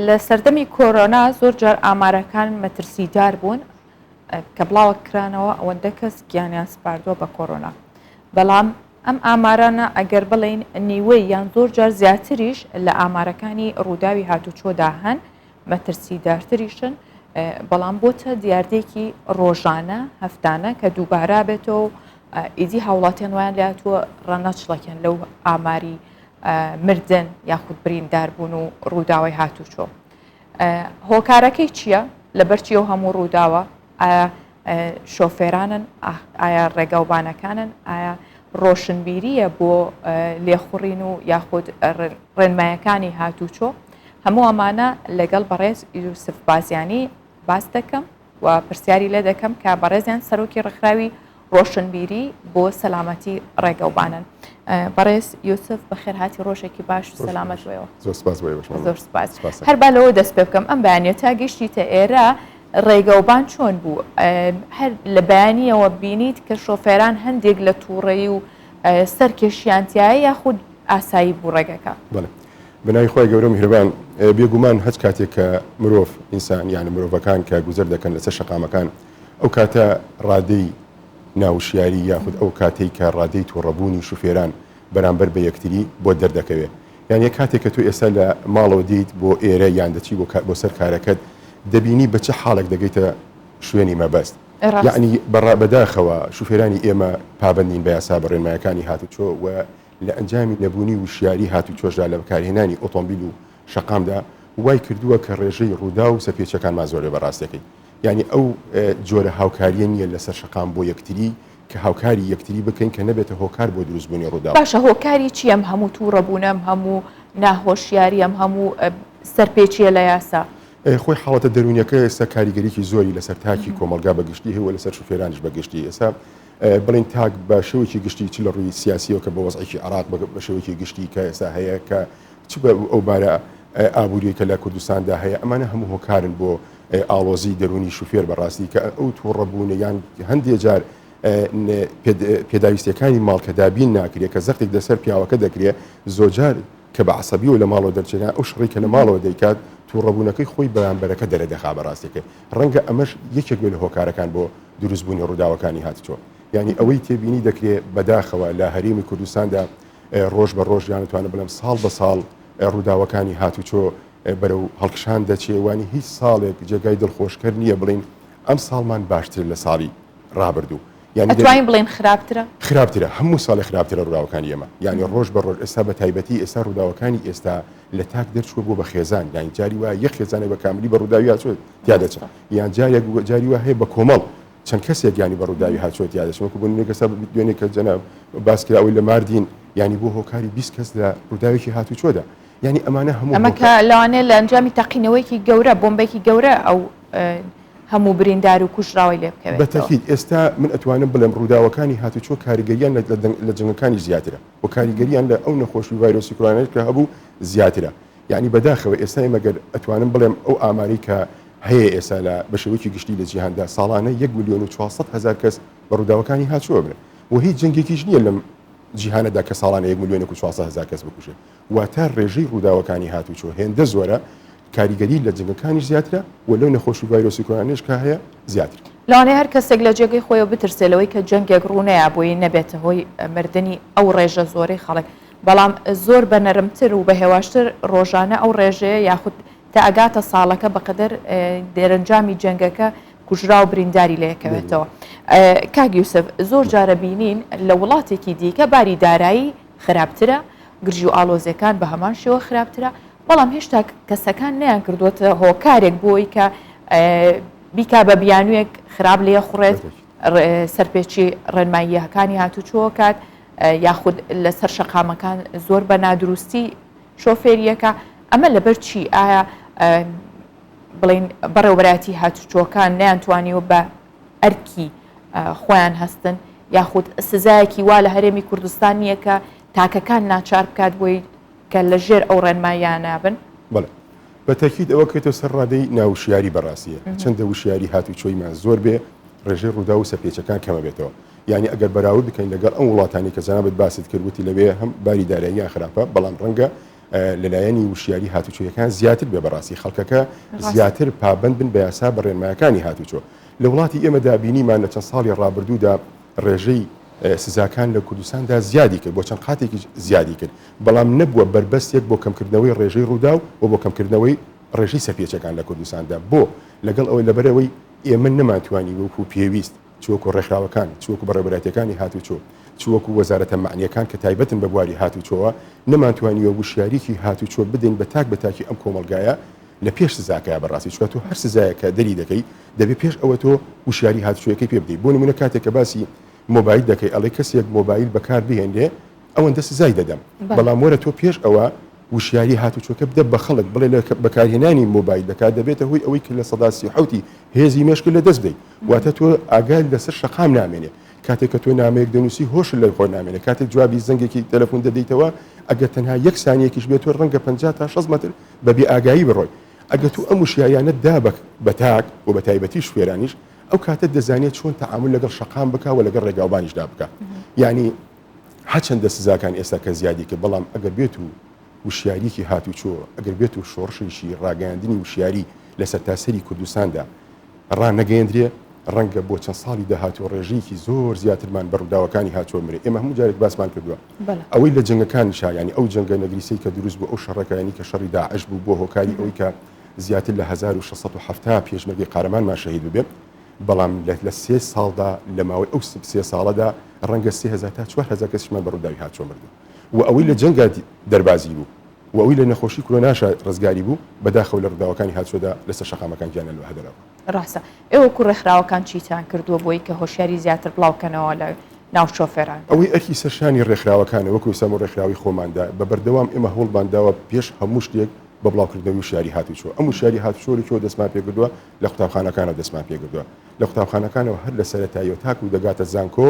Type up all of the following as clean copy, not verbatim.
لە سەردەمی کۆرۆنا زۆر جار ئامارەکان مەترسیدار بوون کە بڵاوە کرانەوە ئەوەندە کەس گیانیان سپاردووە بە کۆرۆنا بەڵام ئەم ئامارانە ئەگەر بڵێین نیوەی یان زۆر جار زیاتریش لە ئامارەکانی ڕووداوی هاتوچۆدا هەن مەترسیدارتریشن بەڵام بۆتە دیاردەیەکی ڕۆژانە هەفتانە کە دووبارە بێتەوە و ئیدی هاوڵاتیان وایان لاتووە ڕانەچڵەکێن لەو ئاماری مردن یاخود برینداربوون و ڕووداوی هاتوچۆ. هۆکارەکەی چییە؟ لەبەرچی ئەو هەموو ڕووداوە؟ ئایا شۆفێرانن؟ ئایا ڕێگاوبانەکانن؟ ئایا ڕۆشنبیرییە بۆ لێخوڕین و یاخود ڕێنمایەکانی هاتوچۆ؟ هەموو ئەمانە لەگەڵ بەڕێز یوسف بازیانی باس دەکەم. و پرسیاری لێ دەکەم کە بەڕێزیان سەرۆکی ڕێکخراوی ڕۆشنبیری بۆ سەلامەتی ڕێگەوبانن. بەڕێز یوسف بەخێرهاتی ڕۆژێکی باش و سەلامەت بۆیەوە. زۆر سپاس بۆ ئێوەش. زۆر سپاس. هەر با لەوە دەست پێ بکەم ئەم بەیانیە تا گەیشتیتە ئێرە ڕێگەوبان چۆن بوو؟ هەر لە بەیانیەوە بینیت کە شۆفێران هەندێک لە تووڕەیی و سەرکێشیان تایە یاخود ئاسایی بوو ڕێگەکە؟ بەڵێ. بەناوی خوای گەورە و میهرەبان. بێگومان هەچ کاتێک کە مرۆڤ، ئینسان، یان مرۆڤەکان کە گوزەر دەکەن لەسەر شەقامەکان ئەو کاتە ڕادەی ناوشیاری یاخود ئەو کاتەی کە ڕادەی توڕەبوونی شوفێران بەرامبەر بە یەکتری بۆت دەردەکەوێ. یان یە کاتێک کە تۆ ئێستا لە ماڵەوە دێیت بۆ ئێرە یان دەچی بۆ بۆ سەر کارەکەت دەبینی بە چ حاڵێک دەگەیتە شوێنی مەبەست. یەعنی بەداخەوە شوفێرانی ئێمە پابەند نین بە یاسا بە ڕێنمایەکانی هاتوچۆ و لە ئەنجامی نەبوونی وشیاری هاتوچۆشدا لە بەکارهێنانی ئۆتۆمبیل و شەقامدا وای کردووە کە ڕێژەی ڕووداو و سەرپێچیەکانمان زۆر بێ بە ڕاستەکەی یانی ئەو جۆرە هاوکاریە نییە لەسەر شەقام بۆ یەکتری کە هاوکاری یەکتری بکەین کە نەبێتە هۆکار بۆ دروستبوونی ڕووداو. باشە هۆکاری چیە ئەم هەموو توڕەبوونە ئەم هەموو ناهۆشیاریە ئەم هەموو سەرپێچیە لە یاسا؟ خۆی حاڵەتە دەروونیەکە ئێستا کاریگەریی زۆری لەسەر تاکی کۆمەڵگا بە گشتی هەیە و لەسەر شوفێرانیش بە گشتی ئێستا بڵێین تاک بە شێوەیەکی گشتی چ لە ڕووی سیاسیەوە کە بە وەزعێکی عێراق بە شێوەیەکی گشتی کە ئێستا هەیە کە چ بە ئەو بارە ئابووریە کە لە کوردستاندا هەیە ئەمانە هەموو هۆکارن بۆ ئاڵۆزی دەروونی شوفێر بەڕاستی کە ئەو تووڕەبوونە یان هەندێ جار پێداویستیەکانی ماڵ کە دابین ناکرێت کە زەختێک لەسەر پیاوەکە دەکرێت زۆجار کە بە عەسەبیەوە لە ماڵەوە دەرچێت ئەو شەڕی کە لە ماڵەوە دەیکات تووڕەبوونەکەی خۆی بەرامبەرەکە دەرەدەخا بەڕاستیەکەی ڕەنگە ئەمەش یەکێک بێ لە هۆکارەکان بۆ دروستبوونی ڕووداوەکانی هاتوچۆ یانی ئەوەی تێبینی دەکرێ بەداخەوە لە هەرێمی کوردستاندا ڕۆژ بە ڕۆژ یان توانم بڵێم ساڵ بە ساڵ ڕووداوەکانی هاتوچۆ بەرەو هەڵکشان دەچێ وانی هیچ ساڵێک جێگای دڵخۆشکەر نییە بڵین ئەم ساڵمان باشتر لە ساڵی ڕابردوو یانی ئەتوانین بڵێین خراپترە؟ خراپترە هەموو ساڵێ خراپترە ڕووداوەکانی ئێمە یانی ڕۆژ بە ڕۆژ ئێستا بە تایبەتی ئێستا ڕووداوەکانی ئێستا لە تاک دەرچووە بۆ بە خێزان یانی جاری وایە یەک خێزانێک بە کاملی بە ڕووداوی هاتوچۆ تیا دەچن یان جارێک جاری وا هەیە بە کۆمەڵ چەند کەسێک یانی بە ڕووداوی هاتوچۆ تیا دەچن وەکو بۆ نمونە ئێستا دوێنێ کە جەناب باس کرا ئەوەی لە ماردین یانی بۆ هۆکاری 20 کەس لە ڕووداوێکی هاتوچۆدا یانی ئەمانە هەموو ئەمە کە لەوانەیە لە ئەنجامی تەقینەوەیەکی گەورە بۆمبێکی گەورە ئەو هەموو بریندار و کوژراوەی لێ بکەوێتەوە. بە تەکید ئێستا من ئەتوانم بڵێم ڕووداوەکانی هاتوچۆ کاریگەریان لە جەنگەکانیش زیاترە و کاریگەریان لە ئەو نەخۆشی ڤایرۆسی کۆرۆنایش کە هەبوو زیاترە یانی بەداخەوە ئێستا ئێمە گەر ئەتوانم بڵێم ئەو ئامارەی کە هەیە ئێستا لە بە شێوەیەکی گشتی لە جیهاندا ساڵانە 1,400,000 کەس بە ڕووداوەکانی هاتوچۆ ئەمرن و هیچ جەنگێکیش نییە لەم جیهانەدا کە ساڵانە 1,400,000 کەس بکوژێت واتە ڕێژەی ڕووداوەکانی هاتوچۆ هێندە زۆرە کاریگەری لە جەنگەکانیش زیاترە و لەو نەخۆشی ڤایرۆسی کۆرۆنایش کە هەیە زیاتر. لەوانەیە هەر کەسێک لە جێگەی خۆیەوە بترسێ لەوەی کە جەنگێک ڕوونەیا بۆی نەبێتە هۆی مردنی ئەو ڕێژە زۆرەی خەڵک، بەڵام زۆر بە نەرمتر و بە هێواشتر ڕۆژانە ئەو ڕێژەیە یاخود تا ئەگاتە ساڵەکە بەقەدەر دەرەنجامی جەنگەکە کوژراو برینداری لێکەوێتەوە. کاک یوسف زۆر جارە بینین لە وڵاتێکی دیکە باری دارایی خراپترە، گرژی و ئاڵۆزیەکان بە هەمان شێوە خراپترە، بەڵام هێشتا کەسەکان نەیان کردووەتە هۆکارێک بۆی کە بیکا بە بیانوویەک خراپ لێ خوڕێت، سەرپێچی ڕێنماییەکانی هاتوچۆکات یاخود لەسەر شەقامەکان زۆر بە نادروستی شۆفێریەکە ئەمە لەبەر چی ئایا بڵین بەڕێوبەرایەتی هاتوچۆکان نەیانتوانیوە بە ئەرکی خۆیان هەستن یاخود سزایەکی وا لە هەرێمی کوردستان نییە کە تاکەکان ناچار بکات بۆی کە لە ژێر ئەو ڕێنماییانە بن؟ بەڵێ بە تەکید ئەوە کەوتە سەر ڕادەی ناوشیاری بەڕاستیە چەندە وشیاری هاتوچۆیمان زۆر بێ ڕێژەی ڕووداو و سەرپێچەکان کەمە بێتەوە یعنی ئەگەر بەراورد بکەین لەگەڵ ئەو وڵاتانی کە جەنابت باست کرد وتی لەوێ هەم باری داراییان خراپە بەڵام ڕەنگە لەلایەنی وشیاری هاتوچۆیەکان زیاتر بێ بەڕاستی خەڵکەکە زیاتر پابند بن بە یاسا بە ڕێنمایەکانی هاتوچۆ لە وڵاتی ئێمەدا بینیمان لە چەند ساڵی ڕابردوودا ڕێژەی سزاکان لە کوردستاندا زیادی کرد بۆ چەند قاتێکی زیادی کرد بەڵام نەبووە بەربەستێک بۆ کەمکردنەوەی ڕێژەی ڕووداو و بۆ کەمکردنەوەی ڕێژەی سەرپێچەکان لە کوردستاندا بۆ لەگەڵ ئەوەی لەبەرەوەی ئێمە نەمانتوانی وەکو پێویست چ وەکو ڕێکخراوەکان، چ وەکو بەڕێوەبەرایەتییەکانی هاتوچۆ، چ وەکو وەزارەتە مەعنییەکان کە تایبەتن بە بواری هاتوچۆوە، نەمانتوانیوە وشیاریی هاتوچۆ بدەین بە تاک بە تاکی ئەم کۆمەڵگایە لە پێش سزاکەیا بەڕاستی، چونکە تۆ هەر سزایەک کە دەری دەکەی دەبێ پێش ئەوە تۆ وشیاری هاتوچۆیەکەی پێ بدەی. بۆ نموونە کاتێک کە باسی مۆبایل دەکەی ئەڵێی کەسێک مۆبایل بەکار بهێنرێ ئەوەندە سزای دەدەم، بەڵام وەرە تۆ پێش ئەوە وشیاری هاتوچۆکە بدە بە خەڵک بڵێ لە بەکارهێنانی مۆبایل دەکات دەبێتە هۆی ئەوەی کە 37% ی هێزی مێشکت لە دەست بدەیت واتە تۆ ئاگات لەسەر شەقام نامێنێ کاتێک کە تۆ نامەیەک دەنووسی هۆشت لە خۆ نامێنێ کاتێک جوابی زەنگێکی تەلەفۆن دەدەیتەوە ئەگەر تەنها یەک سانیەکیش بێت تۆ ڕەنگە 50 تا 60 مەتر بە بێ ئاگایی بڕۆی ئەگەر تۆ ئەم وشیاریانە دا بە تاک و بە تایبەتی شوێرانیش ئەو کاتە دەزانێت چۆن تەعامول لەگەڵ شەقام بکا و لەگەڵ ڕێگاوبانیشدا بکا یعنی هەچەندە سزاکان ئێستا کە زیادی کرد، بەڵام ئەگەر بێت و وشیارییەکی هاتوچۆ، ئەگەر بێت و شۆڕشێکی ڕاگەیاندنی وشیاری لە سەرتاسەری کوردستاندا ڕانەگەیەندرێ، ڕەنگە بۆ چەند ساڵی داهاتوو ڕێژەیەکی زۆر زیاترمان بە ڕووداوەکانی هاتوچۆ بمرێ. ئێمە هەموو جارێک باسمان کردووە ئەوەی لە جەنگەکانیشا، یانی ئەو جەنگە نەگریسەی کە دروست بوو، ئەو شەڕەکە یانی کە شەڕی داعش بوو، بووە هۆکاری ئەوەی کە زیاتر لە 1670 پێشمەرگەی قارەمانمان شەهید ببێ. بەڵام لە سێ ساڵدا لە ماوەی ئەو سێ ساڵەدا ڕەنگە 3000 تا 4000 کەسیشمان بە ڕووداوی هاتوچۆ مردوو و ئەوەی لە جەنگا دەربازی بوو و ئەوەی لە نەخۆشی کرۆناشا ڕزگاری بوو بەداخەوە لە ڕووداوەکانی هاتوچۆدا لەسەر شەقامەکان گیانیان لە هەدەرەوە. ڕاستە. ئێوە وەکو ڕێکخراوەکان چیتان کردووە بۆی کە هۆشیاری زیاتر بڵاو کەنەوە لە ناو شۆفێران؟ ئەوەی ئەرکی سەر شانی ڕێکخراوەکانە وەکو ئێستا بۆ ڕێکخراوەی خۆماندا بە بەردەوام ئێمە هەوڵمان داوە پێش هەموو شتێک بە بڵاوکردنەوەی وشیاری هاتوچۆ ئەم وشیاری هاتوچۆ لە کوێوە دەستمان پێکردووە لە قوتابخانەکانەوە دەستمان پێکردووە لە قوتابخانەکانەوە هەر لە سەرەتاییەوە تاکو دەگاتە زانکۆ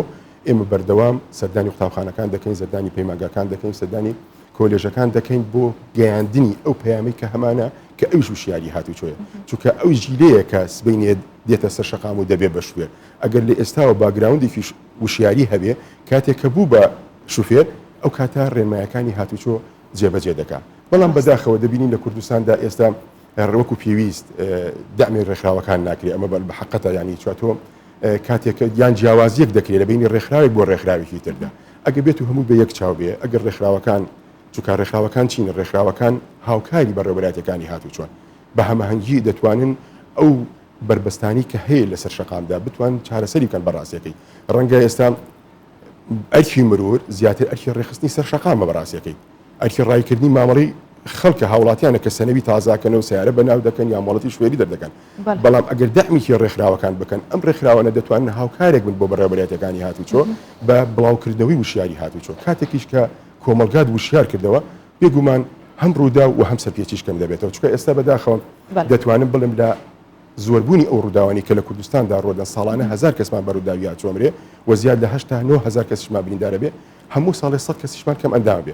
ئێمە بەردەوام سەردانی قوتابخانەکان دەکەین سەردانی پەیمانگاکان دەکەین سەردانی کۆلێژەکان دەکەین بۆ گەیاندنی ئەو پەیامەی کە هەمانە کە ئەویش وشیاری هاتوچۆیە چونکە ئەو جیلەیە کە سبەینێ دێتە سەر شەقام و دەبێ بە شوفێر ئەگەر لە ئێستاوە باگراوندێکی وشیاری هەبێ کاتێک کە بوو بە شوفێر ئەو کاتە ڕێنمایەکانی هاتوچۆ جێبەجێ دەکا بەڵام بەداخەوە دەبینین لە کوردستاندا ئێستا وەکو پێویست دەعمی ڕێکخراوەکان ناکرێت ئەمە بە حقەتە ینی چوە تۆ کاتێک یان جیاوازیەک دەکرێت لە بینی ڕێکخراوێک بۆ ڕێکخراوێکی تردا ئەگە بێت و هەموو بە یەک چاو بێ ئەگەر ڕێکخراوەکان چونکە ڕێکخراوەکان چین ڕێکخراوەکان هاوکاری بەڕێوەبەرایەتیەکانی هاتوچۆن بە هەماهەنگی دەتوانن ئەو بەربەستانی کە هەیە لەسەر شەقامدا بتوان چارەسەری بکەن بە ڕاستیەکەی ڕەنگە ئێستا ئەرکی مرور زیاتر ئەرکی ڕێکخستنی سەر شەقامە بە ڕاستیەکەی ئەرکی ڕایکردنی مامەڵەی خەڵکە هاوڵاتیانە کە سەنەوی تازاکەنەوە سیارە بەناو دەکەن یا مۆڵەتی شوێری دەردەکەن بەڵام ئەگەر دەعمیکی ڕێکخراوەکان بکەن ئەم ڕێکخراوانە دەتوانن هاوکارێک بن بۆ بەڕێوەبەرایەتیەکانی هاتوچۆ بە بڵاوکردنەوەی وشیاری هاتوچۆ کاتێکیش کە کۆمەڵگات وشیار کردەوە بێگومان هەم ڕووداو و هەم سەرپێچیش کەم دەبێتەوە چونکە ئێستا بەداخەوە دەتوانم بڵێم لە زۆربوونی ئەو ڕووداوانەی کە لە کوردستاندا ڕوودەن ساڵانە هەزار کەسمان بە ڕووداوی هاتوچۆ ئەمرێ و زیاد لە هەشت تا 9000 کەسیشمان بریندارە بێ هەموو ساڵێ 100 کەسیشمان کەم ئەندام بێ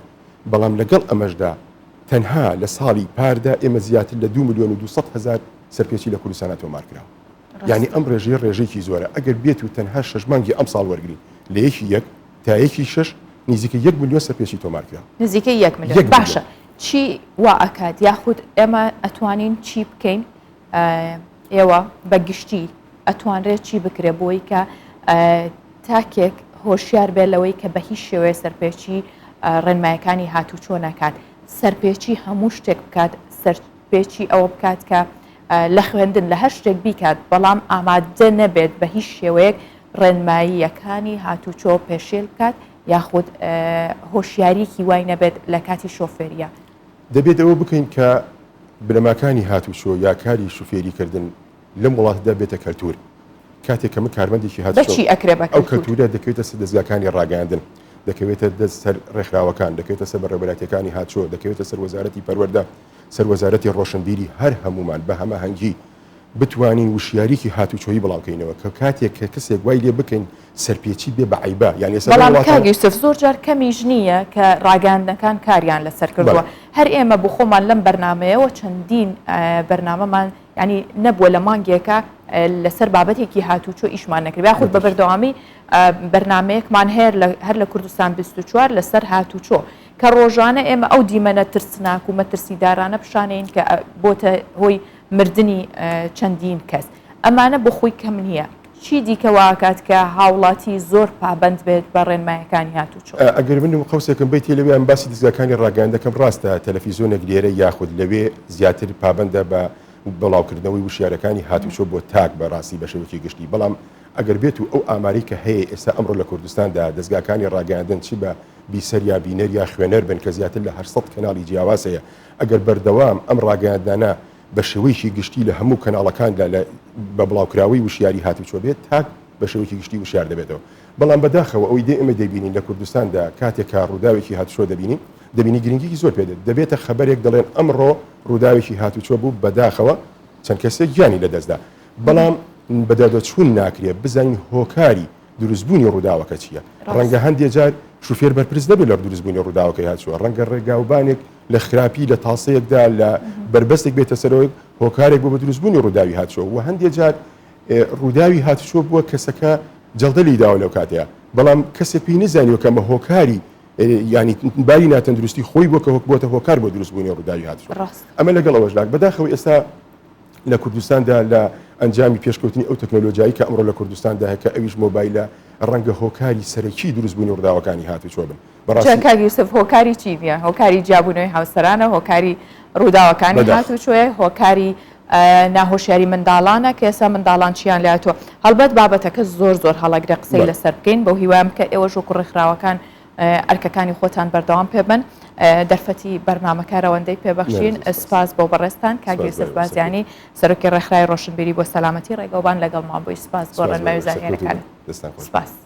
بەڵام لەگەڵ ئەمەشدا تەنها لە ساڵی پاردا ئێمە زیاتر لە 2 ملیۆن و 200 هەزار سەرپێچی لە کوردستانە تۆمار کراوە یعنی ئەم ڕێژەیە ڕێژەیەکی زۆرە ئەگەر بێت و تەنها شەش مانگی ئەمساڵ وەرگین لە یەکی یەک تا یەکی شەش نزیکە یەک ملیۆن سەرپێچی تۆمار کرا. نزیکەی یەک ملیۆن باشە چی وا ئەکات یاخود ئێمە ئەتوانین چی بکەین ئێوە بە گشتی ئەتوانرێت چی بکرێ بۆی کە تاکێک هۆشیار بێت لەوەی کە بە هیچ شێوەیە سەرپێچی ڕێنمایەکانی هاتوچۆ نەکات سەرپێچی هەموو شتێک بکات سەرپێچی ئەوە بکات کە لە خوێندن لە هەر شتێک بیکات بەڵام ئامادە نەبێت بە هیچ شێوەیەک ڕێنماییەکانی هاتوچۆ پێشێل بکات یاخود هۆشیاریکی وای نەبێت لە کاتی شۆفێریە. دەبێت ئەوە بکەین کە بنەماکانی هاتوچۆ یا کاری شوفێری کردن لەم وڵاتەدا بێتە کەلتور. کاتێک کە من کارمەندێکی هاتوچۆ بە چی ئەکرێ بە ئەو کەلتورە دەکەوێتە سەر دەزگاکانی ڕاگەیاندن، دەکەوێتە دەست سەر ڕێکخراوەکان، دەکەوێتە سەر بەڕێوەبەرایەتیەکانی هاتوچۆ، دەکەوێتە سەر وەزارەتی پەروەردە، سەر وەزارەتی ڕۆشنبیری، هەر هەموومان بە هەماهەنگی بتوانین وشیاریی هاتوچۆیی بڵاوکەینەوە کە کاتێک کە کەسێک وای لێ بکەین سەرپێچی بێ بە عەیبە یان ئێستا لەم بەڵام کاک وڵاتانە. یوسف زۆر جار کەمیش نییە کە ڕاگەیاندنەکان کاریان لەسەر کردووە بەڵێ. هەر ئێمە بۆ خۆمان لەم بەرنامەیەوە چەندین بەرنامەمان یانی نەبووە لە مانگێکا لەسەر بابەتێکی هاتوچۆ ئیشمان نەکردبێ یاخود بە بەردەوامی. بەرنامەیەکمان هەیە هەر لە کوردستان 24 لەسەر هاتوچۆ کە ڕۆژانە ئێمە ئەو دیمەنە ترسناک و مەترسیدارانە پیشانەین کە بۆتە هۆی مردنی چەندین کەس. ئەمانە بۆ خۆی کەم نییە. چی دیکە وا ئەکات کە هاوڵاتی زۆر پابەند بێت بە ڕێنمایەکانی هاتوچۆ؟ ئەگەر من قەوسێکم بەیتێ لەوێ ئەم باسی دەزگاکانی ڕاگەیاند دەکەم ڕاستە تەلەفیزۆنێک لێرە یاخود لەوێ زیاتر پابەندە بە بڵاوکردنەوەی وشیارەکانی هاتوچۆ بۆ تاک بە ڕاستی بە شێوەیەکی گشتی بەڵام ئەگەر بێت و ئەو ئامارەی کە هەیە ئێستا ئەمڕۆ لە کوردستاندا دەزگاکانی ڕاگەیاندن چ بە بیسەر یا بینەر یا خوێنەر بن کە زیاتر لە 800 کەناڵی جیاواز هەیە ئەگەر بەردەوام ئەم ڕاگەیاندنانە بە شێوەیەکی گشتی لە هەموو کەناڵەکاندا لە بە بڵاوکراوەی وشیاری هاتوچۆ بێت تاک بە شێوەیەکی گشتی وشیار دەبێتەوە بەڵام بەداخەوە ئەوەی دێ ئێمە دەیبینین لە کوردستاندا کاتێک کە ڕووداوێکی هاتوچۆ دەبینین دەبینی گرنگیکی زۆر پێدێت دەبێتە خەبەرێک دەڵێن ئەمڕۆ ڕووداوێکی هاتوچۆ بوو بەداخەوە چەند کەسێک گیانی لەدەستدا بەڵام بەدواداچوون ناکرێت بزانین هۆکاری دروستبوونی ڕووداوەکە چییە. ڕەنگە هەندێ جار شوفێر بەرپرس نەبێت لە دروستبوونی ڕووداوەکەی هاتووە، ڕەنگە ڕێگاوبانێک لە خراپی لە تاسەیەکدا لە بەربەستێک بێتە سەرەوە هۆکارێک بۆ بە دروستبوونی ڕووداوی هاتووە و هەندێ جار ڕووداوی هاتوچۆ بووە کەسەکە جەڵدە لێی داوە لەو کاتەیە بەڵام کەسێک پێی نەزانیوە کە ئەمە هۆکاری ینی باری ناتەندروستی خۆی بووە کە بۆتە هۆکار بۆ دروستبوونی ڕووداوی هاتوچۆ ئەمە لەگەڵ ئەوەشدا بەداخەوە ئێستا لە کوردستاندا لە ئەنجامی پێشکەوتنی ئەو تەکنەلۆجیایی کە ئەمڕۆ لە کوردستاندا هەیە کە ئەویش مۆبایلە ڕەنگە هۆکاری سەرەکی دروستبوونی ڕووداوەکانی هاتوچۆ بن. بەڕاستی. جا کاک یوسف هۆکاری چی نییە؟ هۆکاری جیابوونەوەی هاوسەرانە، هۆکاری ڕووداوەکانی هاتوچۆیە، هۆکاری ناهۆشیاری منداڵانە کە ئێستا منداڵان چیان لێ هاتووە. هەڵبەت بابەتەکە زۆر زۆر هەڵەگرە قسەی لەسەر بکەین، بەو هیوایەم کە ئێوەش وەکو ڕێکخراوەکان ئەرکەکانی خۆتان بەردەوام پێبن دەرفەتی بەرنامەکە رەوەندەی پێبەخشین سپاس بۆ بەڕێزتان کاک یوسف بازیانی سەرۆکی ڕێکخراوی ڕۆشنبیری بۆ سەلامەتی ڕێگەوبان لەگەڵمان بووی سپاس بۆ ڕێنمایی و زانیاریەکانت سپاس.